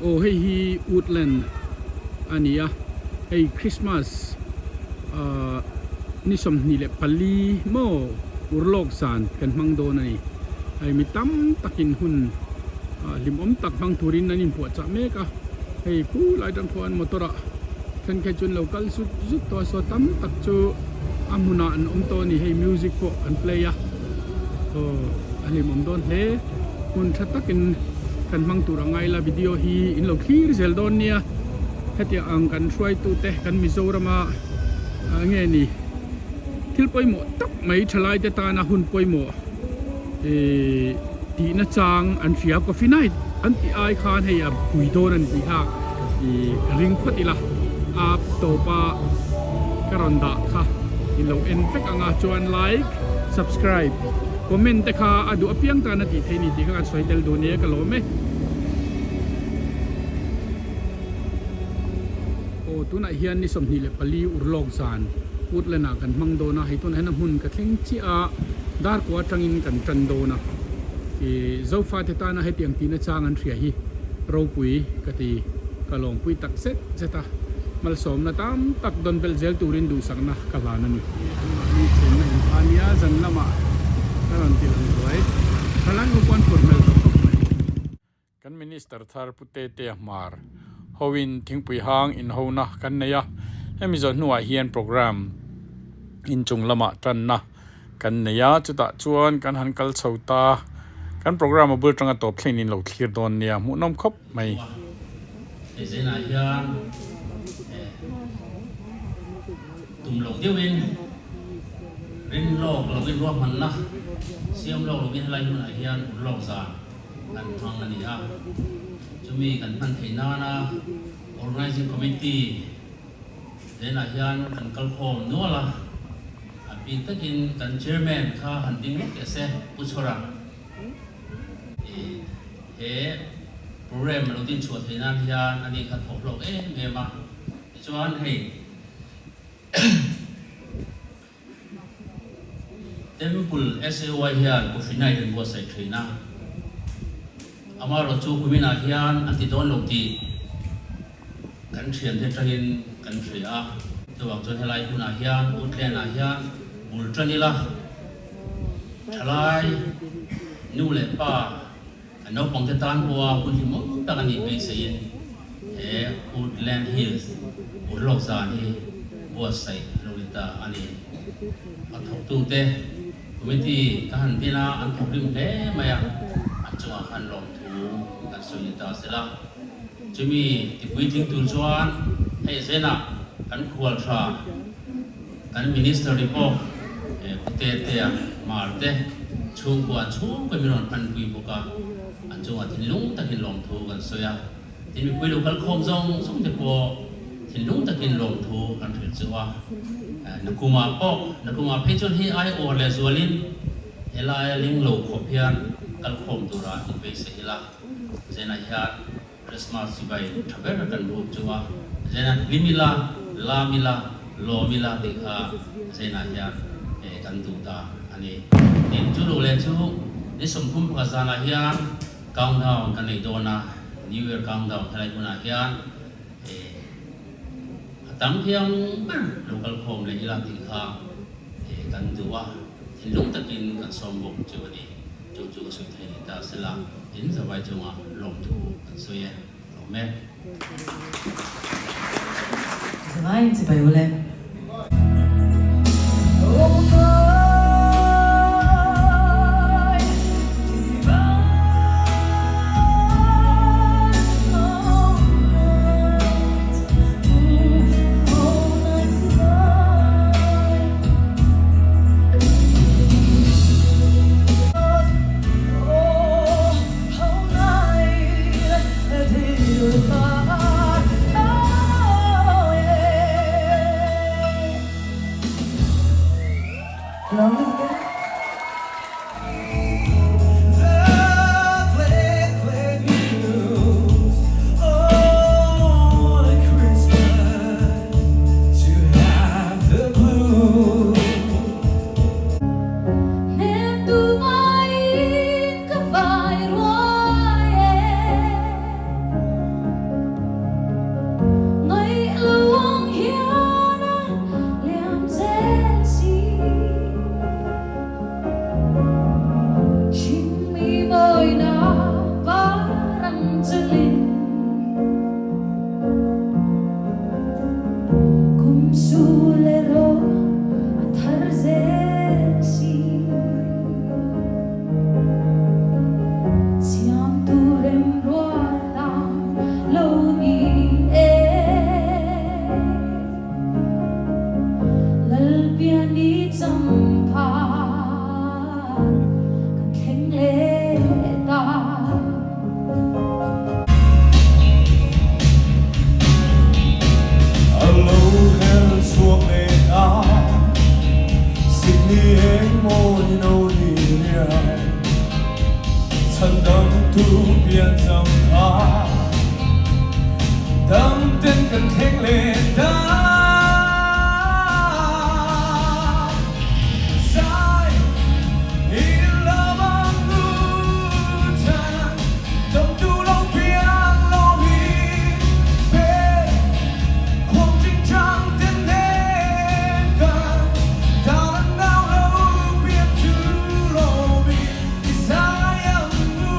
Aw hei hi Woodland a ni a, hei Christmas ahh ni 24 maw urlawk zan kan hmang dawn a ni. Hei mi tam takin hun ah hlimawm tak hmang turin an inpuahchah mek a, hei khulai tang khuan motor ah thenkhat chu an lo kal zut zut tawh a, saw tam tak chu a hmunah an awm tawh a ni, hei music pawh an play a, aw a hlimawm dawn hle. Hmun tha takin kan hmang tur a ngai la, video hi in lo thlir zel dawn nia, hetiang ang kan hruaitute kan Mizorama nge ni thil pawimawh tak mai thalaite tana hun pawimawh ihh tihna chang an hria coffee night an tih ai khan hei a pui dawn a ni tih kha ihh ka ring phawt ila a tawpa ka rawn dah kha in lo en vek ang a chuan like subscribe comment te kha a duh apiang tan a tih theih a ni tih kha kan sawi tel duh nia ka lawm e. Aw tunah hian ni 24 urlawk zan Woodland ah kan hmang dawn a, hei tunah hian a hmun ka thleng chiah a, darkua atangin kan tan dawn a, ih Zofate tana hetiang tihna chang an hria hi ropui ka ti, ka lawmpui tak zet zet a, malsawmna tam tak dawn belh zel turin duhsakna ka hlan a ni. Anmahni chenna in kha nia zan lamah ka rawn ti lang zuai, thalai ho pawh an phur hmel tawh khawp mai. Kan Minister thar Pu Tetea Hmar hoin thingpui hang inhona kan nei a, hemi zawh hnuah hian programme inchung lamah tanna kan nei a, chutah chuan kan han kal chho ta, kan programme a bul tanga tawp thleng in lo thlir dawn nia, hmuhnawm khawp mai. Hei zenah hian tum loh deuhin rin lawk loin ruahmanna siam lawk loin helai hmunah hian urlawk zan kan hmang a ni a, chumi kan hman theih nana Organising Committee hnenah hian kan kal khawm nual a, a bik takin kan Chairman kha han ding lawk teh se, Pu Chhawra. He programme a lo din chhuah theih nan hian ani kha thawk hlawk em em a, tichuan hei Temple SAY hian Coffee Night an buatsaih thin a, amaherawh chu kuminah hian an ti dawn lo tih kan thiante atangin kan hria a, chuvang chuan helai hunah hian Woodland-ah hian bul tan ila, thalai nu leh pa an naupangte tan pawha hun hlimawm tak a nih beiseiin he Woodland Hills urlawk zan hi buatsaih a lo ni ta a ni. A thawktute committee ka han din a, an thawkrim hle mai a, an chungah khan lawmthu kan sawi ni ta sela. Chumi tipuitling tur chuan hei zenah kan khual tha Kan Minister ri pawh Pu Tetea Marte chhungkua an chhungkaw min rawn hmanpui bawk a, an chungah thinlung takin lawmthu kan sawi a, tin mipui lo kal khawm zawng zawng te pawh thinlung takin lawmthu kan hrilh chu a. Nakumah pawh, nakumah phei chuan hei ai uar leh zualin helaia ling lo khawp hian kal khawm tura inbeisei ila, Zena hian Christmas chibai tha ber kan buk chu a, Zena hlim ila, lam ila, lawm ila tih kha Zena hian kan duh ta a ni. Tin, chu lo leh chu ni 31 zanah hian countdown kan nei dawn a, New Year countdown helai hmunah hian a tam thiang ber lo kal khawm leh ila tih kha kan duh a, thinlung takin kan sawm bawk chu a ni. Chu chu ka sawi thei ni ta sela, in zavai chunga lawmthu kan sawi e, lawm e. Zavai chibai ule. tu piancham kha dam ten kan thleng leh ta. Zai i lam ang u chhan dam tu lo piang lo hi pe khuang chingchang ten nen kan tan nau lo piang chu lo mi i zai ang u.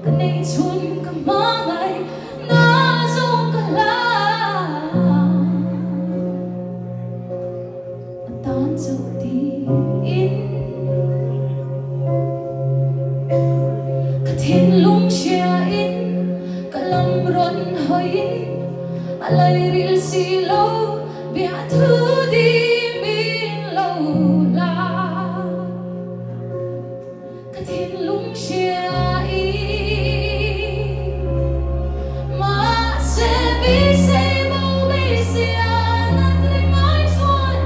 Ka nei chhun ka hmangaih na zawng ka hlan a tan chauh tiin Ka thinlung hriain ka lam rawn hawiin a lairil si lo biahthu dimin lo la. Ka thinlung hriain mahse beisei bo beisei a nat reng ngai chuan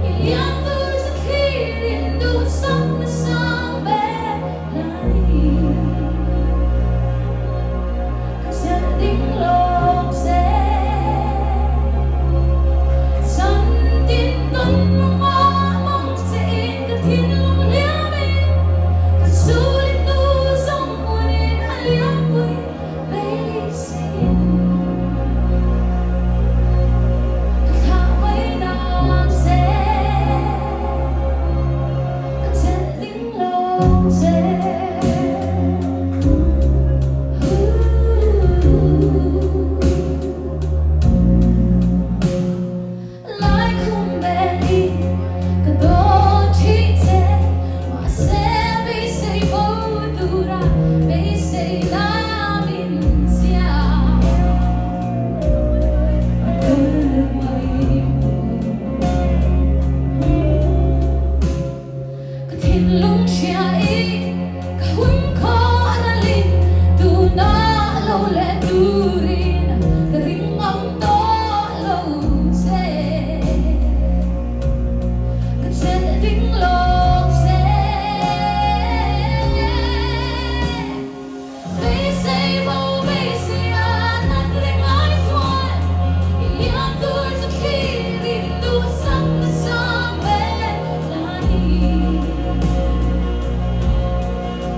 i lian tur chu thlirin duhsak na sang ber la ni. Ka chelh ding lawk che Chan tin tawn mawngah mawng che in ka thinlung hliamin ka chhulin tu zawng hmunin a liampui beiseiin ka thlah mai dan che ka chelh ding lawk che. Laikhum belin ka dawn thin che, mahse beisei bo tura beisei lamin chiah a kal mai pawh. Ka thinlung hriain ka hun khaw a ralin tunah lo leh turin ka ring ngam tawh lo che. Ka chelh ding lawk che. Beisei bo beisei a nat reng ai chuan i lian tur chu thlirin duhsak na sang ber la ni.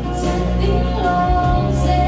Ka chelh ding lawng che.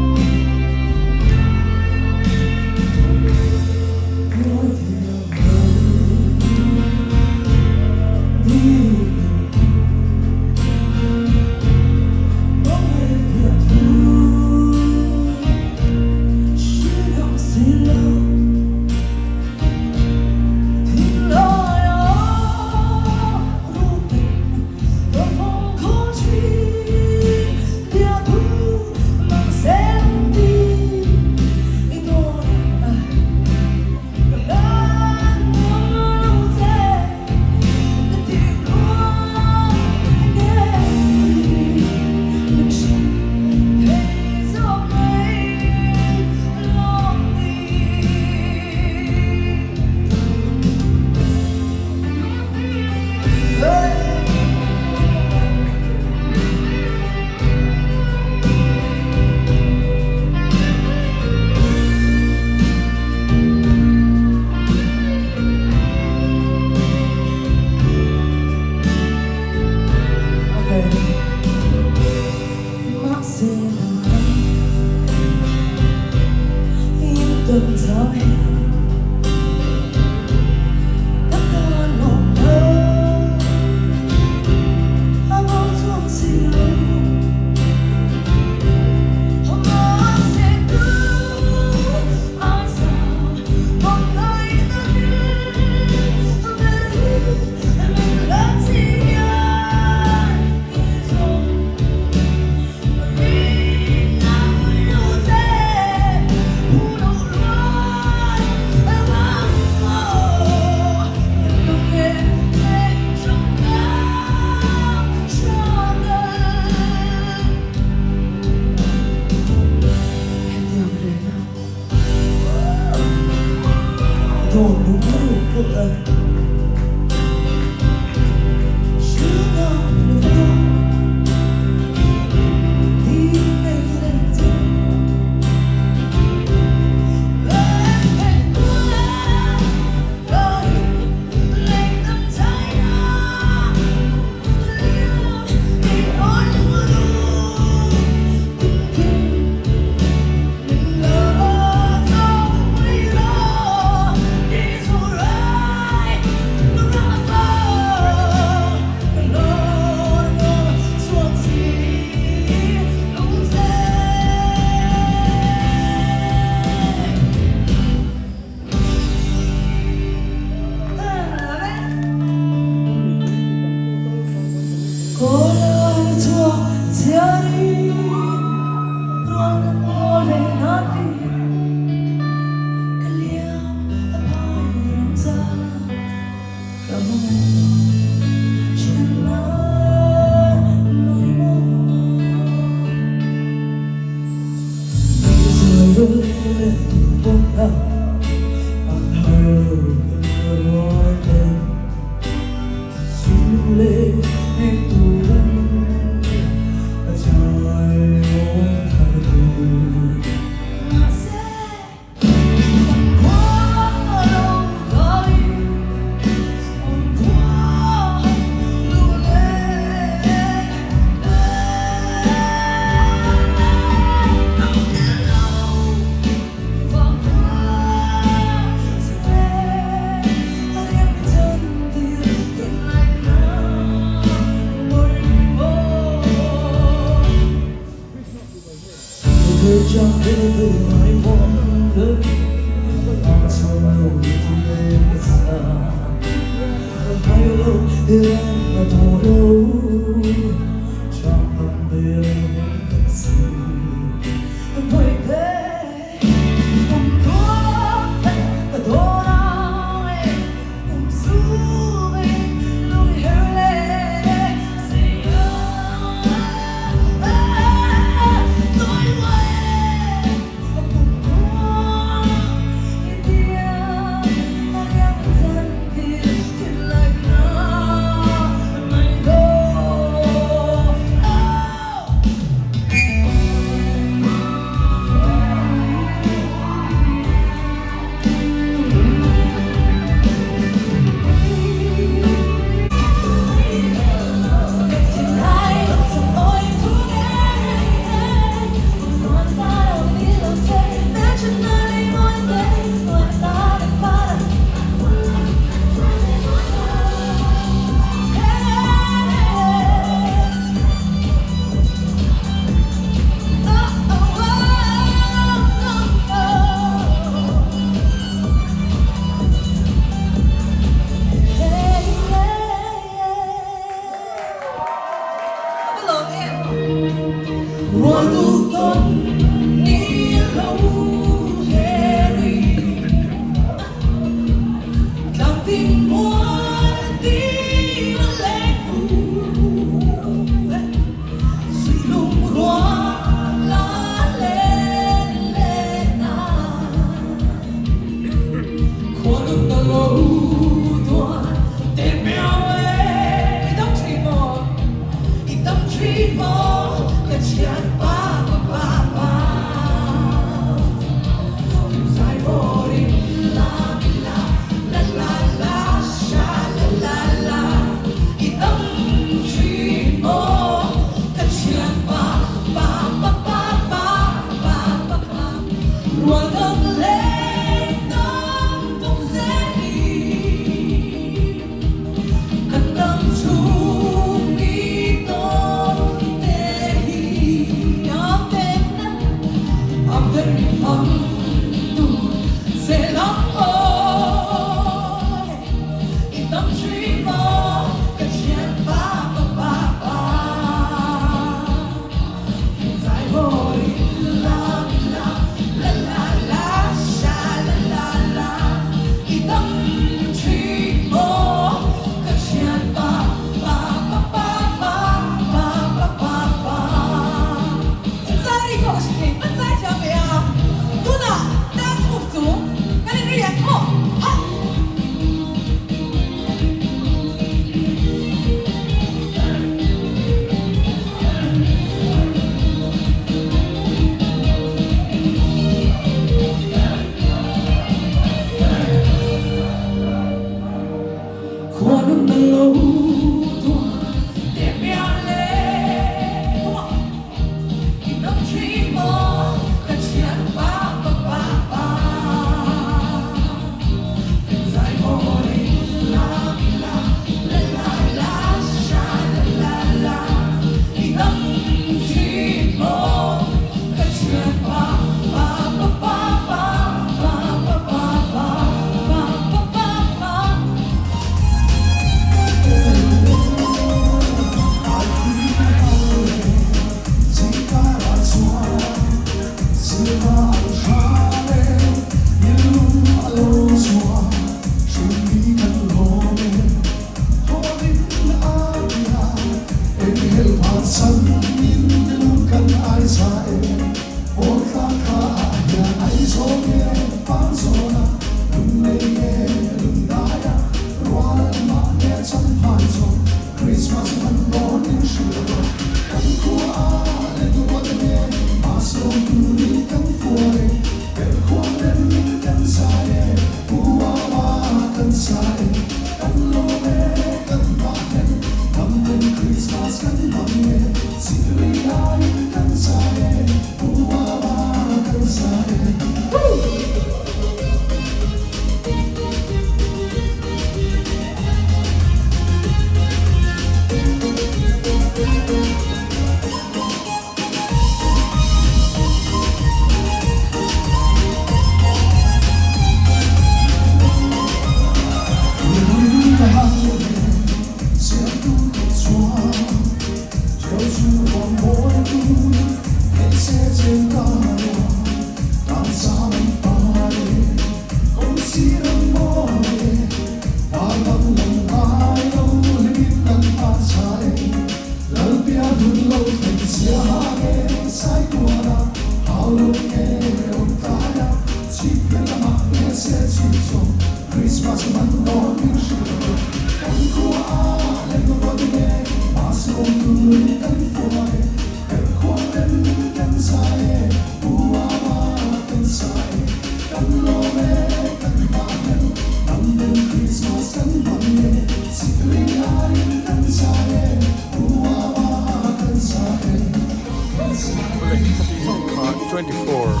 24,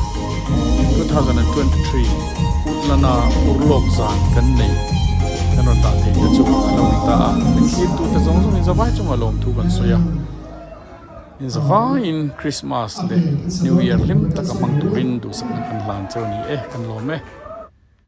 2023 Utlana urlawk zan kan nei kan rawn dah thei te chu a lo ni ta a min thlir tu te zawng zawng in zavai chunga lawmthu kan sawi a in zavaiin Christmas leh New Year hlim taka hmang turin duhsakna kan hlan cheu a ni e kan lawm e.